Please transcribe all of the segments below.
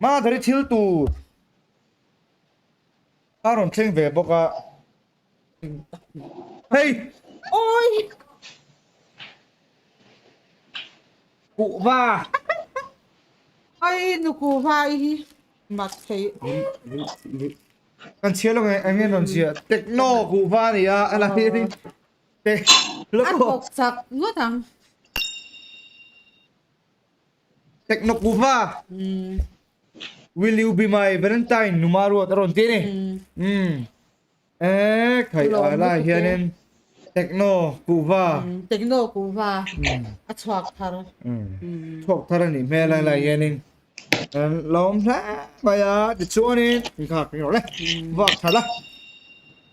Madhuri thil tur a rawn thleng ve bawk a. Hei! Oi! Kuhva! Ai nu kuhva i hi mak thei. Kan chhiar lo nge eng nge rawn chhiar techno kuhva a ni a a la hi te A thawk chak ngawt ang. Techno kuhva. Will you be my Valentine numa ruat a rawn ti a ni. Umm. E khai a lai hianin techno kuhva. Techno kuhva a chhuak thar. Chhuak thar a nih hmel a lai hianin lawm hle mai a tichuanin inkhak rawh le vak thar a.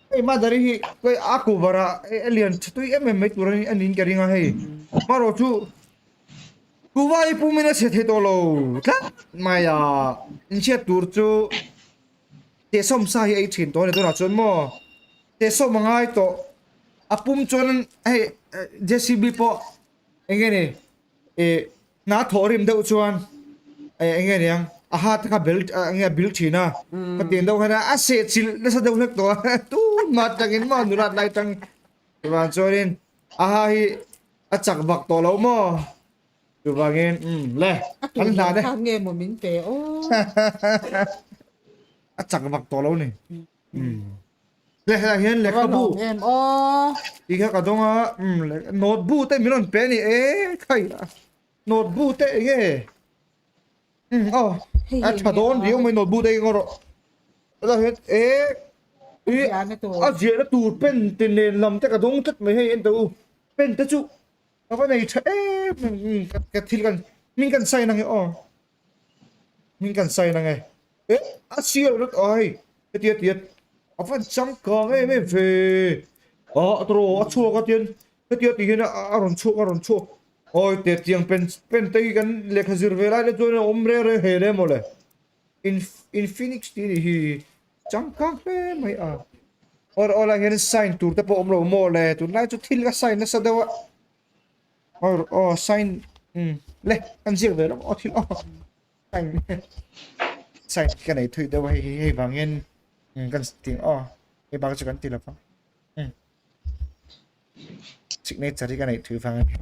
Hei Madari hi kei a kuhva rah a lian tha tui em em mai tur a niin ka ring a hei. Hmarawh chu kuhva hi pumin a chhe thei tawh lo tlat mai a inchhiat tur chu. Tehsawm sa hi ei thin tawh a ni tunah chuan maw tehsawm a ngai tawh a pum chuan hei J_C_B pawh eng nge ni ih hna thawh rim deuh chuan eng nge niang a ha te kha bel eng nge a bil thin a ka tiang deuh khan a seh chilh nasa deuh hlek tawh a tunhma atangin maw nulat lai tang chuvang chuanin a ha hi a chak vak tawh lo maw. Chuvangin umm le an hlan e. Nge maw min pe aw. A chak vak tawh lo ni. Umm. Le helai hian lehkhabu. Em aw. Ti kha ka dawng a umm le notebook te min rawn pe a ni e khai a. Notebook te enge umm aw a tha dawn riau mai notebook te hi rawh. Helai hian e i a ziahna tur pen te nen lam te ka dawng tlat mai hei en teh u pen te chu Ka va nei tha em em ka thil kan hming kan sign ange aw hming kan sign ange eh a sial rat aw hei hetia tia a van changkang em em ve ah tawrh aw a chhuak a tian hetia ti hian a rawn chhuak a rawn chhuak awi te tiang pen pen te hi kan lehkha zir ve lai te chuan a awm reng reng hle hle mawle Infinix tih anih hi changkang hle mai a aw aw lai hian sign tur te pawh awm lo maw le tunlai chu thil ka sign nasa deuh a aw aw sign umm le kan ziak ve lawk aw thil aw sign sign ka nei thui deuh a hei hei vang hian kan tih aw hei bak chu kan ti lo vang umm signature hi ka neih thui vang a ni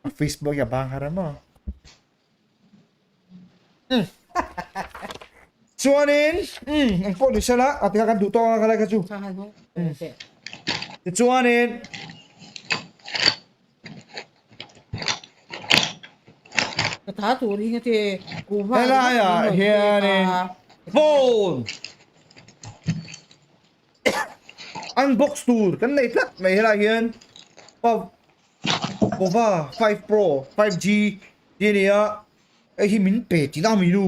a facebook hi a bang har a maw. Chuanin eng pawh ni sela a tikha kan duh tawk ang a lai kha chu. Tichuanin Ka tha tur hi ngati kuhva helaiah hianin phone unbox tur kan nei tlat mai helaiah hian Pova 5 Pro 5G Ti a nia, hei hi min pe tih na mi nu.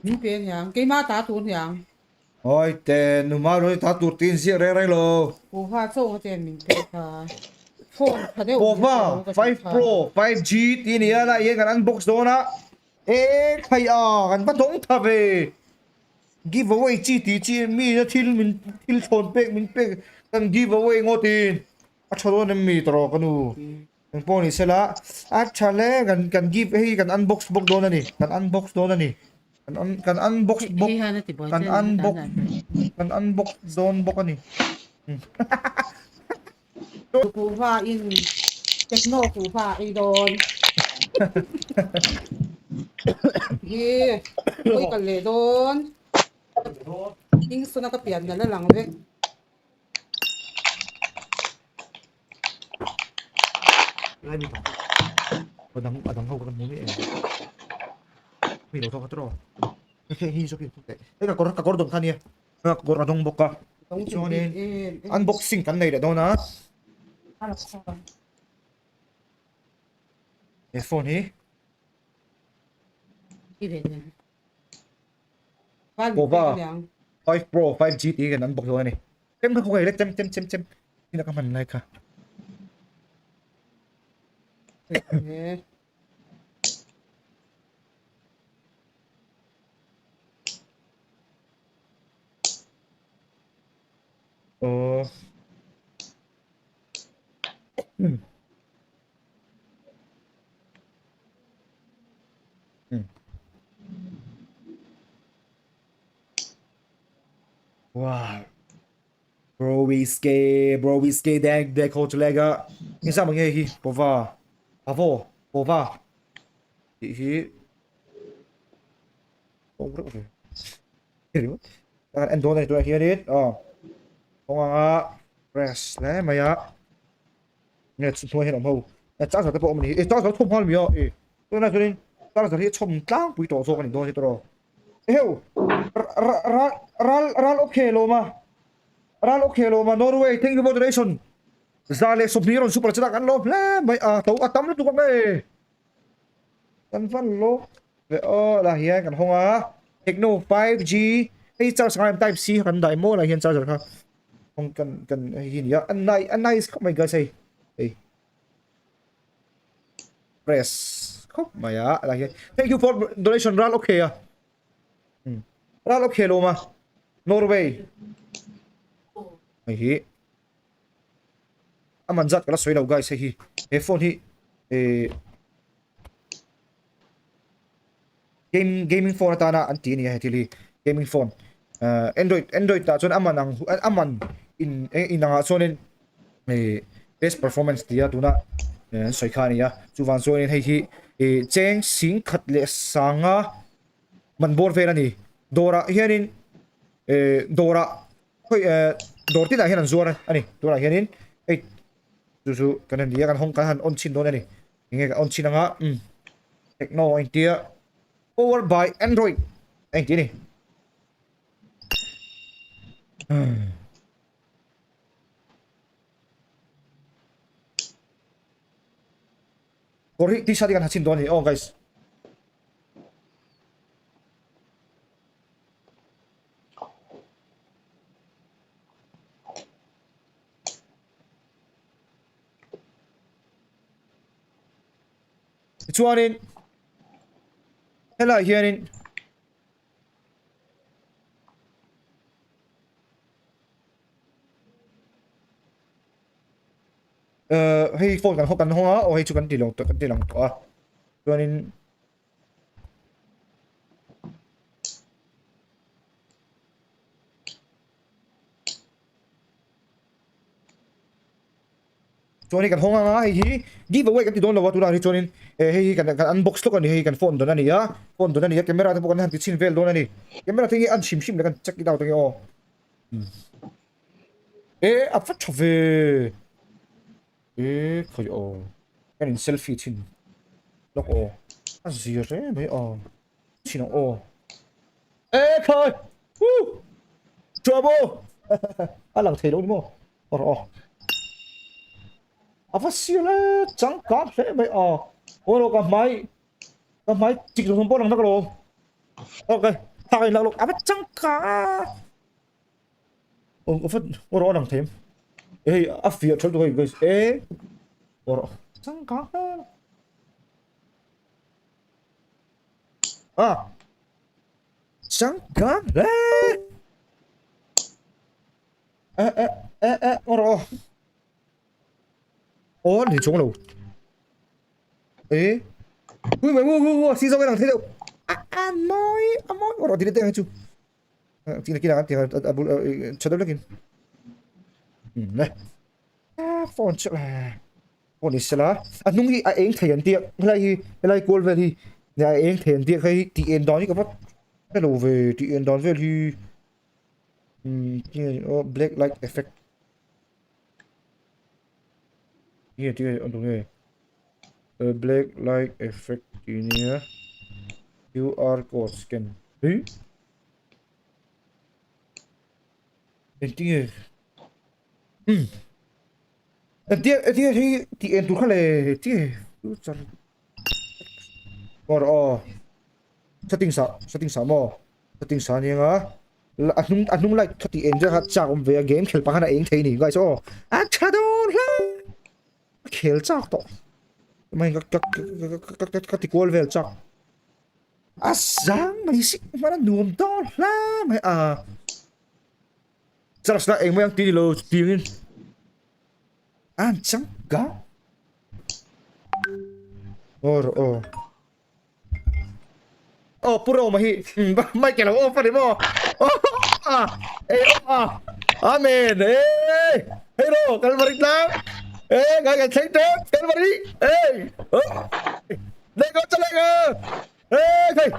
Min pe aniang, keimah ta tur aniang. Hawi te, nu ma rawi ta tur tiin ziak reng reng lo. Pova chauh a ten min pe kha. Phone tha deuh. Pova 5 Pro 5G ti a nia, lai hian kan unbox dawn a. E khai a, kan va dawng tha ve. Give away chi tih chi mi na thil min thil thlawn pek min pek kan give away ngawt in. A tha dawn em mi tawrh ka nu. Eng pawh ni sela a tha hle kan kan give hei kan unbox bawk dawn a ni kan unbox dawn a ni kan un kan unbox bawk kan unbox kan unbox dawn bawk a ni Kuhva in techno kuhva ei dawn hi hawi kal leh dawn Kingston a ka pian nalh a lang vek. Lai mi tawng adang adang ho kan hmu mi em mi lo thawk atro he hi zo ki he ka kor ka kor dawm kha nia ka kor adong bawk a chuanin unboxing kan nei leh dawn a he phone hi Pova 5 Pro 5G tih hi kan unbox dawn a ni. Chem kha khawngaih le chem chem chem chem ina ka hman lai kha. Aw. Wow. Bro whiskey, bro whiskey dek dek ho chulega. Ni sa mange hi pova. Pavo, pova. Tih hi Ong reuh ve. Ringawt. Kan en dawn a ni tunah hianin aw. Kawng anga press hle mai a. Nge chhunhnuai hian awm ho. Charger te pawh awm a ni hi. E charger a chhawm nghal mi a e. Tunah chuanin charger hi a chhawm tlangpui tawh zawk a ni dawn hi tawh. Eheu ral ral ral okay lawm a. Ral okay lawm a Norway thank you for donation. 120 rawn super chat a kan lawm hle mai a to a tam lutuk ang e. Kan van lawm ve aw lah hian kan hawng a Tecno 5G hei charge ngai type C kan dah emaw lah hian charger kha hawng kan kan hei hi nia a nice a nice khawp mai guys hei hei press khawp mai a lah hian thank you for donation ral okay a ral okay lo ma Norway hei hi a man zat ka la sawi lo guys hei hi he phone hi eh game gaming phone atana an ti a ni a he thil hi gaming phone ah android android tah chuan a man ang a man in in angah chuanin eh best performance tia tuna an sawi kha a ni a chuvang chuanin hei hi eh cheng sing khat leh sanga man bawr vel a ni dawrah hianin eh dawrah khawi eh dawr tinah hian an zuar a ni tunah hianin hei chu chu kan han ni a kan hawng kan han on chhin dawn a ni enge kan on chhin anga umm techno a intia power by android a inti a ni kawr hi t-shirt hi kan ha chhin dawn a ni aw guys. Tichuanin helaiah hianin ehh hei phone kan kan hawng a aw hei chu kan ti lo kan ti lang tawh a chuanin. Chuan hei kan hawng anga hei hi giveaway kan ti dawn lo a tunah hi chuanin eh hei hi kan kan unbox hlawk a ni hei kan phone dawn a ni a phone dawn a ni a camera te pawh kan han ti chhin vel dawn a ni camera te hi an hrim hrim leh kan check it out ange aw eh a va tha ve eh khawi aw kan in selfie chhin lawk aw a zir reng mai aw chhin ang aw. E khai Woo Trouble A lang thei lo ni maw Aw aw A va sial e changkang hle mai a Aw rawh ka hmai ka hmai chik zawng pawh lang vek alawm Ok thak a inlak lawk a va changkang a Aw va aw rawh a lang thei em Hei a fiah tha lutuk hei guys e Aw rawh changkang hle A changkang hle e e e e aw rawh aw aw ni chung lo e ui mai wu wu wu si zawng lang thei deuh a a mawi a mawi aw rawh ti te chu ti na kina ti a bul tha deuh lekin le a phone chu le pawh ni sela a hnung hi a eng thei an tia helai hi helai kual vel hi a eng thei an tia kha hi tih en dan hi ka va hre lo ve tih en dan vel hi umm tinge ni aw black light effect tinge tinge a tunge black light effect tih nia Q R code scan hi engtinge umm. Entia entia hei tih en tur kha le entia future or aw settings ah settings ah maw settings ah ania nga a hnung a hnung light kha tih en zia kha chak awm ve a game khel pah khan a eng thei ni guys aw a tha dawn hle a khel chak tawh mai ka ka ka ka ka ti kual vel chak a zang mai si hman a nuam dawn hle mai a. Charge la engmai ang ti ni lo tingin an chang ka or o oh puro ma hi mai ke lo off ani mo. a e a amen e hei ro kalvari tlang e ngai kan thleng tep kalvari e le go chale go e khai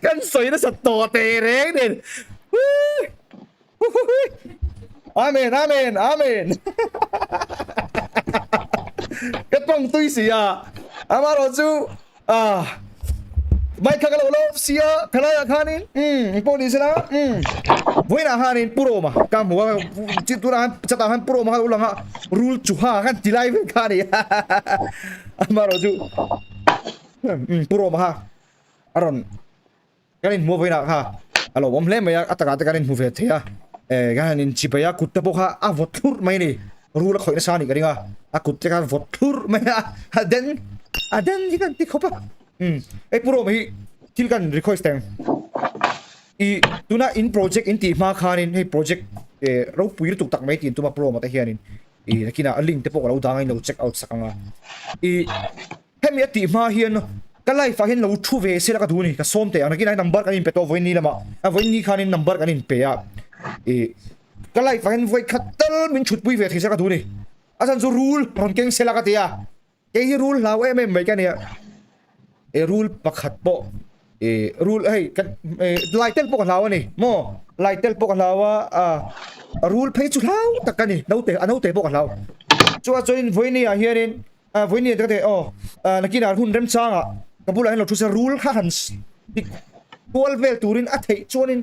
kan soi na sat to te reng nen Amen, amen, amen. Ka tawng tui si a. Amarawh chu ah mai kha ka lo lawm si a khalai ah khanin umm pawh ni sela umm vawiinah khanin Pu Roma ka hmu a chi tunah khan chatah khan Pu Roma kha lo lang a rul chuha khan ti lai vel kha a ni amarawh chu umm Pu Roma kha a rawn Kan inhmuh vawiinah kha a lo awm hle mai a, a takah te kan inhmu ve thei a, eh kan han inchibai a, kut te pawh kha a vawt thlurh mai a ni, rul a khawih nasa a nih ka ring a, a kut te kha a vawt thlurh mai a, a den a den hi kan ti khawp a, umm hei Pu Roma hi thil kan request ang, i tuna in project in tih hma khanin hei project eh ropui lutuk tak mai tih an tum a Pu Roma te hianin i nakinah a link te pawh ka lo dang a in lo check out sak ang a, i. Hemi a tih hma hian ka life ah hian lo thu ve sela ka duh a ni, ka sawm teh ang nakin ah number kan inpe tawh vawiin ni lamah a vawiin ni khanin number kan inpe a ih ka life ah hian vawi khat tal min thutpui ve thei sela ka duh a ni, a chhan chu rul rawn keng sela ka ti a, kei hi rul hlau em em mai ka nia, e rul pakhat pawh ih rul hei kan ih lai tel pawh ka hlau a ni maw lai tel pawh ka hlau a a rul phei chu hlau tak ka ni naute a naute pawh ka hlau chuan chuanin vawiin ni ah hianin. Ah vawiin ni te ka ti aw ah nakinah hun remchangah ka bulah hian lo thu se rul kha han dik kual vel turin a theih chuanin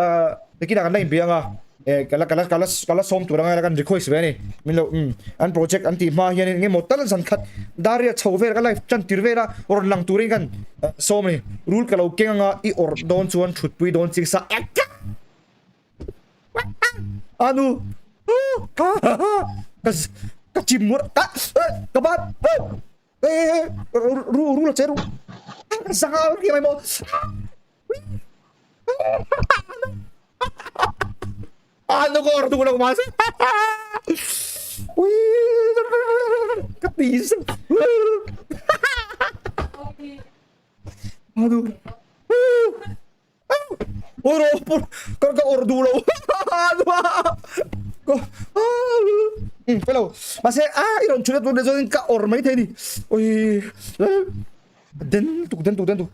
ah nakinah kan la inbia anga eh ka la ka la ka la ka la sawm tur anga kan request ve a ni min lo umm an project an tih hma hianin eng emaw tal zan khat dar riat chho vel ka live tan tir vel a rawn lang turin kan sawm a ni rul ka lo keng anga i awrh dawn chuan thutpui dawn ching sa Anu ka ka chim mur ka ka bat ê ru ru là chết ru sao kia mày mò Anu ko ordu lo mas Ui ka ti Anu Oro pur ka ka or du lo ka hello mase a i ron chuna tur le chuan ka or mai thei ni oi den tuk den tuk den tuk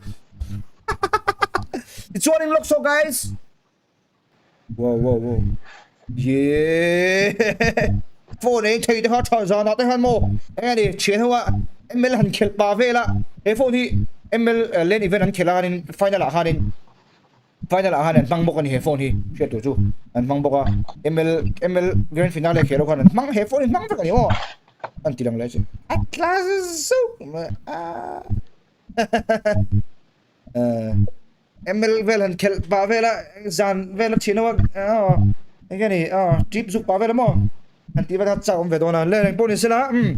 tichuan in lawk so guys wow wow wow yeah phone ei thei te kha tha zan ah te khan maw eng ani thian ho a ml han khelh pah vel a he phone hi ml lane event an khelh a khanin final ah khanin final ah khan an hmang bawk ani he phone hi hriat tur chu an hmang bawk a ml ml grand finale khelh ho khan an hmang he phone hi hmang vek ani maw an ti lang leh chu a tla zauh mai a ml vel han khelh pah vel a zan vel a thin ho a eng nge ni trip zuk pah vel a maw han tih vel kha chak awm ve dawn a le reng pawh ni sela umm.